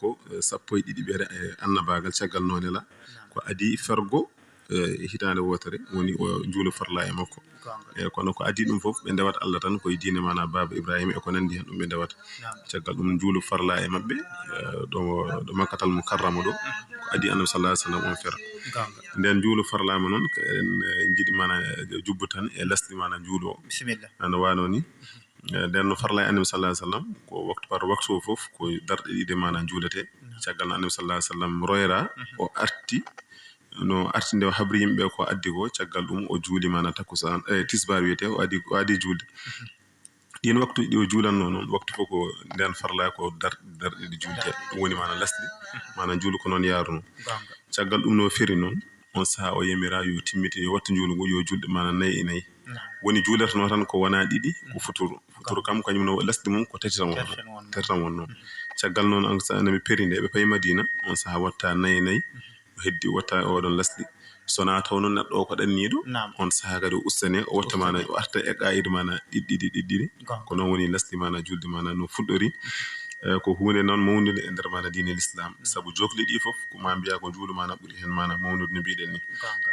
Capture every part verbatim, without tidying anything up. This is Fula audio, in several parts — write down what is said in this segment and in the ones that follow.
makko, eh, sappo e ɗiɗi ɓere, eh, annabaagal caggal noone la. Ko adii fergo, eh, hitaande wootere woni o juulu farla e makko. Goonga. Eh, kono ko adii ɗum fof, ɓe ndewata Allah tan, ko e diine maana Baaba Ibrahima e ko nanndi heen ɗum ɓe ndewata. Naam. Caggal ɗum juulu farla e maɓɓe, eh, ɗo, ɗo Makkatal Mukarrama ɗo, ko adii Annabi sallallahu alaihi wasallam on fera. Goonga. Nden juulu farlaama noon, ko en, eh, njiɗi maana, eh, jubbo tan e lesdi maana juulu o. Bisimilla. Ana waano ni. Eh, nden no farla e Annabi sallallahu alaihi wasallam, ko waktu par waktu o fof, ko darɗe ɗiɗi maana juulete. Naam. Caggal no Annabi sallallahu alaihi wasallam royra, o arti, no arti nde o habri yimɓe ko addi ko, caggal ɗum o juuli maana takkusaan, eh, tisbaar wiyete, o adi, o adi juulde. Ɗiin waktuuji ɗi o juulanno noon, waktu fof ko nden farla ko dar-, darɗe ɗiɗi juulde. Ɗum woni maana lesdi, maana juulu ko noon yaaruno. Goonga. Caggal ɗum no feri noon, on sahaa o yamira yo timmiti, yo wattu juulu ngu, yo juulɗe maana nayi e nayi. Naam. Woni juulerteno tan ko wona ɗiɗi, ko futuru. Futuru kam kañum no lesdi mum ko tati tan wonno. Tati tan wonno. Tati tan wonno. Caggal noon an sa nami peri nde, ɓe payi Madina, on sahaa watta nayi e nayi, o heddi watta oɗon lesdi. So na tawno neɗɗo o ko ɗanniiɗo, naam, on sahaa kadi o ustane, o watta maana, ustane, o arta e qaayida maana ɗiɗi ɗiɗi, ɗiɗi ɗiɗi. Goonga. Ko noon woni lesdi maana juulde maana no fuɗɗori. Eh, ko huunde noon mawnde e nder maana diine l'islam. Mm. Sabu jokli ɗi fof, ko ma mbiya ko juulu maana ɓuri heen maana mawnude no mbiɗen ni. Goonga.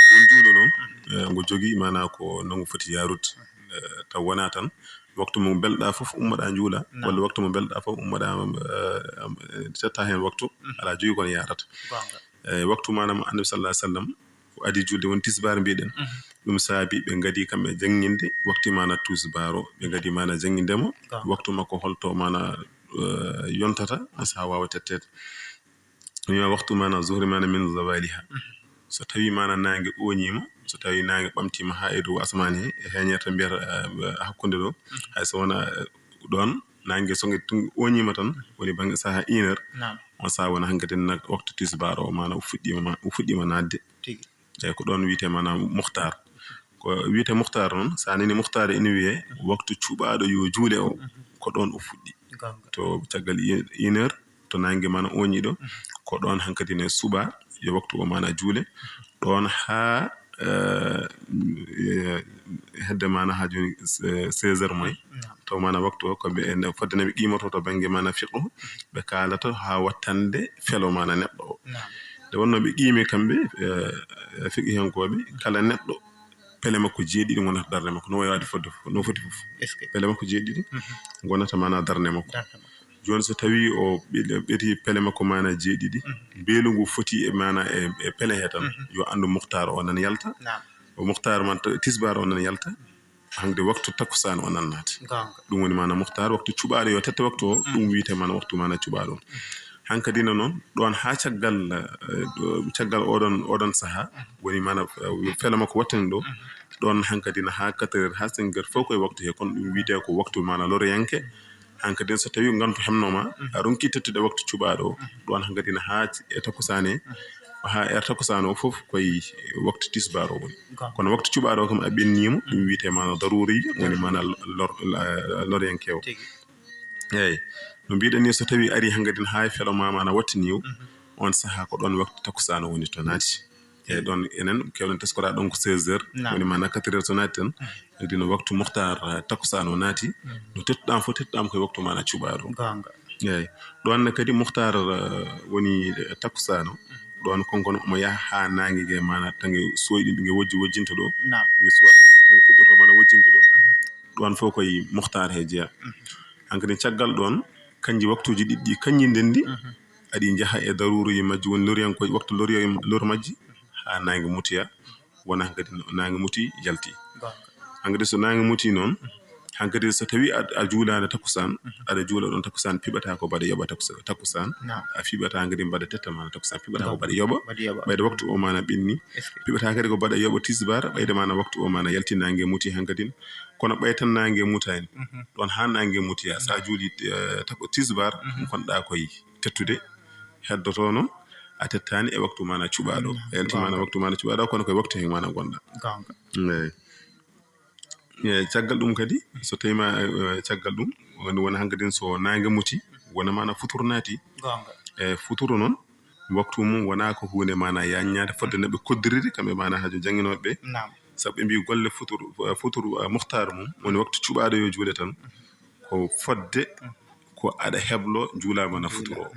Ngun juulu noon, mm, eh, ngu jogii maana ko no ngu foti yaarude. Mm. Eh, taw wona tan waktu mo belɗa fof ummoɗa juula, naam, walla waktu mo belɗa fof ummoɗa, eh, eh, setta heen waktu, mm, alaa jogi kono yaarata. Goonga. Eh, waktu maana mo Annabi sallallahu alaihi wasallam o adi juulde woni tisbaar mbiɗen. Mhm. Ɗum saabi ɓe ngadi kamɓe jannginde waktu maana tisbaar o, ɓe ngadi maana jannginde mo. Goonga. Waktu makko holto maana, eh, yontata, on sahaa waawa tetteede. Wiima waktu maana zuhri maana min zawaliha. Mhm. So tawi maana naange ooñiima, so tawi naange ɓamtiima haa e dow asmaan he, e heeñere to mbiyata, eh, hakkunde ɗo, mhm, hay so wona, eh, ɗoon, naange so nge tun-, ooñiima tan, woni bannge saha une heure, naam, on saha wona hankadi na waktu tisbaar o, maana o fuɗɗiima ma-, o fuɗɗiima naatde. Tigi. Eyi, ko ɗoon wiyetee maana muxtaar. Ko wiyetee muxtaar noon, so a nani muxtaar ene wiyee waktu cuɓaaɗo yo juule o, mhm, ko ɗoon o fuɗɗi. Goonga. To caggal i-, une heure, to naange maana ooñii ɗo, mhm, ko ɗoon hankadi ne suɓaa yo waktu o maana juule. Ɗoon haa, eh, eh, hedde maana haa jooni, eh, seize heures moy. Naam. Taw maana waktu o ko ɓe, nde fodde nde ɓe qiimoto to bannge maana fiqhu, ɓe kaalata haa wattande felo maana neɗɗo o. Naam. Nde wonnoo ɓe qiimi kamɓe, eh, fiqihankooɓe, kala neɗɗo pele makko jeeɗiɗi ngonata darnde makko, no wayi waade fodde fof, no foti fof. Est-ce que? Pele makko jeeɗiɗi, mhm, ngonata maana darnde makko. Darnde makko. Jooni so tawi o ɓe-, ɓeti pele makko maana jeeɗiɗi, mhm, mbeelu ngu foti e maana e, e pele he tan, mhm, yo anndu muxtaar o nan yalta. Naam. O muxtaar man t-, tisbaar o nan yalta. Hannde waktu takkusaan o nan naati. Goonga. Ɗum woni maana muxtaar, waktu cuɓaaɗo yo tette waktu o, mm, ɗum wiyetee maana waktu maana cuɓaaɗo o. Mm. Hankadi no noon, ɗoon haa caggal, eh, ɗo, caggal oɗon, oɗon saha, mm, woni maana, eh, felo makko wattani ɗo, mm, ɗoon hankadi no haa quatre heures, haa cinq heures, fof koye waktu he, kono ɗum wiyetee ko waktu maana loriyanke. Hankadi so tawi ngantu hemnooma, mm, a ronki tettude waktu cuɓaaɗo o, mm, ɗoon hankadi no haa e takkusaan he, mm, haa heure takkusaan o fof koye waktu tisbaar o woni. Goonga. Kono waktu cuɓaaɗo o kam a ɓenniima, ɗum wiyetee maana daruuri, woni maana lor-, la-, loriyankeewo. Tigi. Eeyi. No mbiɗen ni, so tawi ari hankadi haa felo ma maana wattiniiwo, mhm, on saha ko ɗoon waktu takkusaan o woni to naati. Eeyi, ɗoon enen kewɗen teskoɗa ɗoon ko seize heures, naam, woni maana quatre heures so naati tan, mhm, dino waktu muxtaar, eh, takkusaan o naati, mhm, no tettuɗaam fof, tettuɗaam koye waktu maana cuɓaaɗo. Goonga. Eeyi. Ɗoon ne kadi muxtaar, eh, woni, eh, takkusaan o. Mhm. Ɗoon konkono omo yaha haa naange ge maana tange soyɗi, nge wojji wojjinta ɗo. Naam. Nge suwa, tange fuɗɗoto maana wojjinta ɗo. Mhm. Ɗoon fof koye muxtaar he jeyaa. Mhm. Hankadi caggal ɗoon, kanji waktuuji ɗiɗi ɗi, kanji ndenndi, mhm, aɗi njaha e daruuruuji majji, woni loriyankooji, waktu loriya-, lor majji, haa naange mutoya, wona hankadi no naange muti, yalti. Goonga. Hankadi so naange muti noon, hankadi so tawi a, a juulaano takkusaan, mhm, aɗa juula ɗoon takkusaan, piɓataa ko mbaɗa yoɓa takkusa-, takkusaan, naam, a fiɓataa hankadi mbaɗa tetta maana takkusaan, piɓataa ko, goonga, mbaɗa yoɓa, mbaɗa yoɓa, ɓayde waktu o maana ɓenni, est-ce que? Piɓataa kadi ko mbaɗa yoɓa tisbaar, ɓayde maana waktu o maana yalti, naange muti hankadi, kono ɓay tan naange mutaani, mhm, ɗoon haa naange mutoya, so a juuli, eh, takku-, tisbaar, mhm, ngonɗa koye tettude, heddoto noon a tettaani e waktu maana cuɓaaɗo. Mm, a yalti maana, goonga, waktu maana cuɓaaɗo, kono koye waktu he maana ngonɗa. Goonga. Eeyi. Eeyi, caggal ɗum kadi, so tawi ma, eh, caggal ɗum, woni, wona hankadi so naange muti, wona maana futuro naati. Goonga. E futuro noon, waktu mum wona ko huunde maana yaññaade fodde no ɓe koddiriri kamɓe maana haaju jannginooɓe ɓe. Naam. Sabu ɓe mbii golle futuro, eh, futuro, eh, muxtaar mum, woni waktu cuɓaaɗo yo juule tan, ko fodde, mm, ko aɗa heblo juula mana futuro.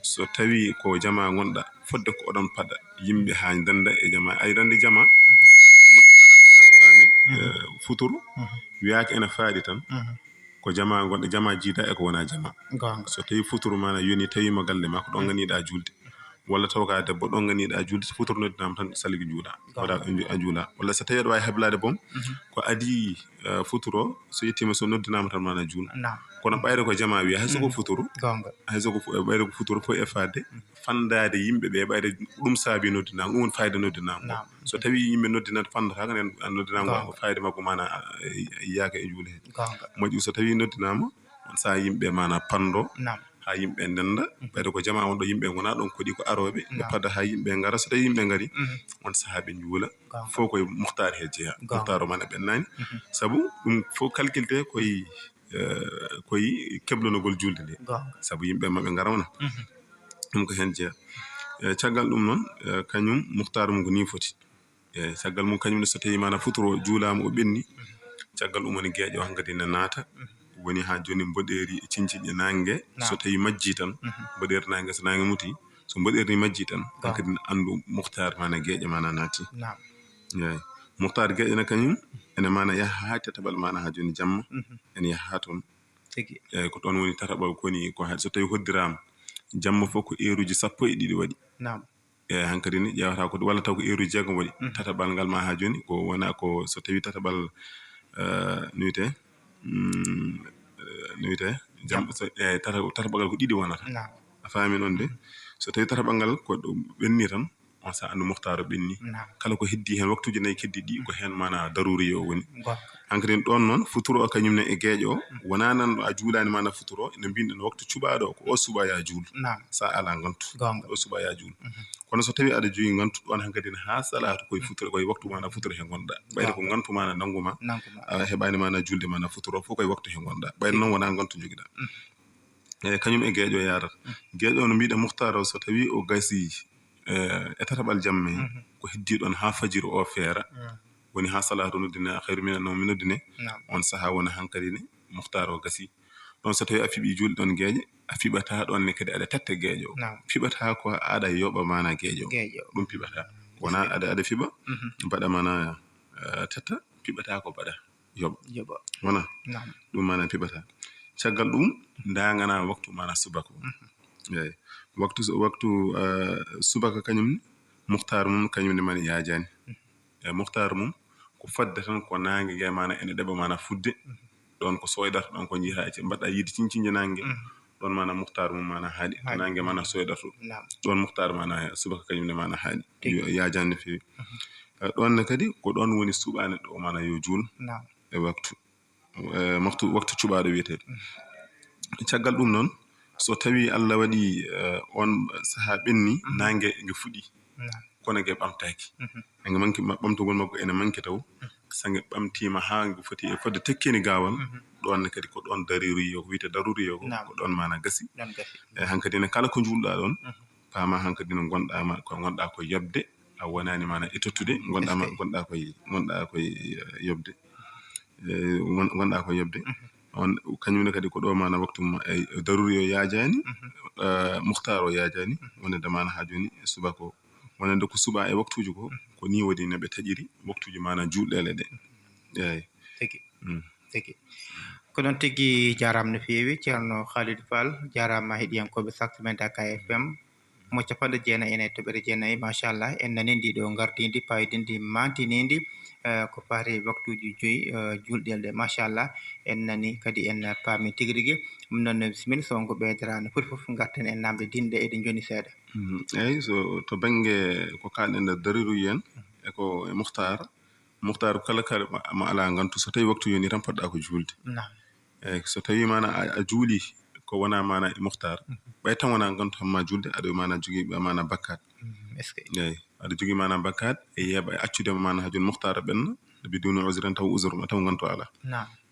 So tawi ko jama ngonɗa, fodde ko oɗon paɗa yimɓe ha danda e jama, ay dande jama, faami, eh, futuro wiyaka ena faaɗi tan ko jama ngonɗa, jama jiida e ko wona jama. So tawi futuro mana yoni, tawima galle ma, ko ɗon ganiɗa julde, walla taw ka debbo ɗon ganiɗa julde, so futuro noddinama tan saligi juuɗa, waɗa a juula. Walla so tawi aɗa wawi heblade boom, ko adi, eh, futuro, so yettima, so noddinama tan mana juul. Kono ɓayre ko jama wiya, hay soko futuro, hay soko fu- ɓayre ko futuro fof e fadde fandade yimɓe ɓe, ɓayre ɗum saabi noddinama, ɗum woni fayida noddinama. So tawi yimɓe noddinata, fandata ko nen noddinama, ko fayida makko mana, eh, yiyaka e juule he. Moƴƴi, so tawi noddinama, on saaha yimɓe mana pando, ha yimɓe ndenda, ɓayde ko jama on ɗo, yimɓe gona ɗon, koɗi ko aroɓe, ɓe pada ha yimɓe ngara. So tawi yimɓe ngari, on saaha ɓe juula. Fof koye muhtar he jeeya. Muhtar o mana ɓennani. Sabu ɗum fof calculte koye, eh, koye keblonogol julde nde. Sabu yimɓe maɓe ngara wona. Ɗum ko hen jeeya. Eh, caggal ɗum noon, eh, kañum muhtar mum ko ni foti. E caggal mum, kañum ne, so tawi mana futuro juulama, o ɓenni, caggal ɗum woni geeƴo hankadi ne naata, woni ha joni mboɗeeri e cinciɗe nangue. So tawi majji tan, mboɗeeri nangue, so nangue muti, so mboɗeeri ni majji tan, hankadi ne andu muhtar mana geeƴo mana naati. Eyyi. Muhtar geeƴo ne kañum ene mana yaha ha tetaɓal mana ha joni jamma, ene yaha ha toon. Eyyi, ko ɗon woni tataɓal, koni ko ha, so tawi hoddirama jamma fof ko heure uji sappo e ɗiɗi waɗi. E hankadi ni ƴeewata ko, walla taw ko heure uji jeegom waɗi. Tataɓal ngal ma ha joni ko wona ko, so tawi tataɓal, eh, no wiyete, mm, eh, no wiyete, jam, so, eh, tata-, tataɓal ngal ko ɗiɗi wonata. A faami noon de? So tawi tataɓal ngal ko ɗo ɓenni tan, on sa andu muhtar o ɓenni. Kala ko heddi hen, waktuji nayi keddi ɗi, ko hen mana daruri o woni. Hankadi ɗon noon, futuro o kañum ne e geeƴo o, wona nan ɗo a juulani mana futuro, no mbinɗen waktu cuɓaɗo o, ko o suɓa ya juul. Sa ala ngantu, o suɓa ya juul. Kono so tawi aɗa jogii ngantu, ɗon hankadi ne ha salatu koye futuro, koye waktu mana futuro he gonɗa. Ɓayde ko ngantu mana nangu ma, a heɓani mana julde mana futuro, fof koye waktu he gonɗa. Ɓayde noon wona ngantu jogiɗa. E kañum e geeƴo yarata. Geeƴo no mbiɗa muhtar o, so tawi o gasi, eh, e tataɓal jamma he, ko heddi ɗon ha fajiri o feera, woni ha salatu noddine, khairu mina nawmi noddine, on saha wona hankadi ne muhtar o gasi. Ɗon so tawi a fiɓi julde ɗon geeƴe, a fiɓata ɗon ne kadi aɗa tetta geeƴo. Fiɓata ko aɗa yoɓa mana geeƴo. Ɗum fiɓata. Wona aɗa, aɗa fiɓa, mbaɗa mana, eh, tetta, fiɓata ko mbaɗa yoɓa. Wona? Ɗum mana fiɓata. Caggal ɗum, ndagana waktu mana subaka o. Eyyi. Waktu, waktu, eh, subaka kañum ne, muhtar mum kañum ne mana yajani. E muhtar mum, ko fodde tan ko nangue nge mana ene ɗeɓa mana fudde. Ɗon ko soydata, ɗon ko jiyata, mbaɗa yiide cincinje nangue. Ɗon mana muhtar mum mana haaɗi. Nangue mana soydata ɗo. Ɗon muhtar mana subaka kañum ne mana haaɗi. Yo yajani no fewi. Eh, ɗon ne kadi ko ɗon woni suɓa neɗɗo o mana yo juul e waktu. Eh, waktu, waktu cuɓaɗo wiyete. Caggal ɗum noon, so tawi Allah waɗi, eh, on saha ɓenni, nangue nge fuɗi, kono nge ɓamtaki. Nge manki, ma-, ɓamtugol makko ene manki taw. So nge ɓamtima ha nge foti e fodde tekkini gawal, ɗon ne kadi ko ɗon daruri yo, ko wiyete daruri yo, ko ɗon mana gasi. E hankadi ne kala ko juulɗa ɗon, paama hankadi ne gonɗa ma, ko gonɗa ko yoɓde, a wonani mana e tottude, gonɗa ma, gonɗa koye, gonɗa koye, eh, yoɓde. Eh, won-, gonɗa ko yoɓde. On, kañum ne kadi ko ɗo mana waktu mum, eh, daruri o yajani, eh, muhtar o yajani, wonde mana ha joni subaka o. Wonande ko suɓa e waktuji ko, ko ni woni no ɓe taƴiri waktuji mana juulɗele ɗe. Eyyi. Tigi. Tigi. Ko noon tigi, jarama no fewi Ceerno Khalid Fall, jarama heɗiyankoɓe Saks men Dakar F M. Mo capanɗe jeenayi e toɓɓere jeenayi, machallah, en nani ndi ɗo gardindi, pawdindi, mantinindi, eh, ko fati waktuji joyi, eh, julɗele ɗe, machallah, en nani kadi, en paami tigi rigi. Ɗum noon, bisimilla, so won ko ɓeydorade foti fof, garten e namde dinɗe, eɗen joni seeɗa. Mhm. Eyyi, so to bangge ko kalɗen nder daruri en, e ko e muhtar, muhtar kala kala ma, ma ala ngantu, so tawi waktu yoni tan poɗɗa ko julde. Eyyi, so tawi mana a, a juuli ko wona mana e muhtar, ɓay tan wona ngantu hamma julde, aɗa mana jogii mana bakkat. Eyyi, aɗa jogii mana bakkat e yeeɓa e accude mana ha joni muhtar ɓenna, biduni uzrin, taw uzur ma, taw ngantu ala.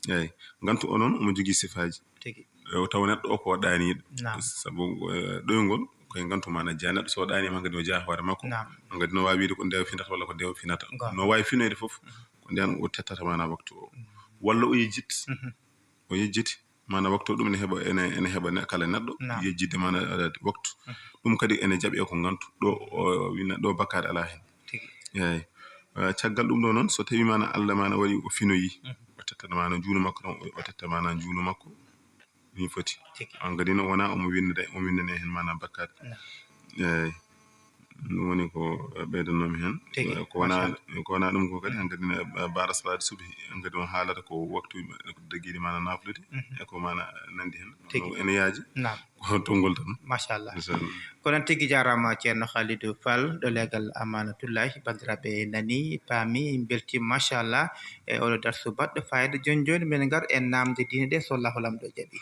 Eyyi, ngantu o noon omo jogii sifaaji. Tigi. E, o tawa neɗɗo o ko ɗaaniiɗo. Sabu, e, ɗoyngol koye ngantu mana jeya. Neɗɗo so ɗaaniima hankadi o jeya hoore makko. Hankadi no waawi wiide ko ndewa finata walla ko ndewa finata. No waawi finoyde fof, ko ndeen o tettata mana waktu o. Walla o yejjit. O yejjiti. Maana waktu ɗum ene heɓa, ene, ene heɓa ne-, kala neɗɗo yejjidde maana, eh, waktu. Ɗum kadi ene jaɓi e ko ngantu. Ɗo, o, wina ɗo bakkaade alaa heen. Eeyi. Eh, caggal ɗum ɗo noon, so tawi maana Allah maana waɗi o finoyi, o tetta maana juuno makko ɗon, o tetta maana juuno makko. Ɗum foti. On kadi no wona omo winnde, omo winndane heen maana bakkaade. Eeyi. Ɗum woni ko ɓeydannomi heen. Ko wona, ko wona ɗum ko kadi, hankadi ne, eh, baada salaati subhi, hankadi on haalata ko waktu dagiiɗi maana naflude, e ko maana nandi heen. Ene yaaji. Ko tonngol tan. Machallah. Kono tigi jaaraama Ceerno Khalidou Fall, ɗo leegal Amanatullahi. Banndiraaɓe nani, paami, mbeltiima machallah e oɗo darsu baɗɗo fayida. Jooni jooni, men ngar en naamde diine ɗe, so Allahu Laamɗo jaɓi.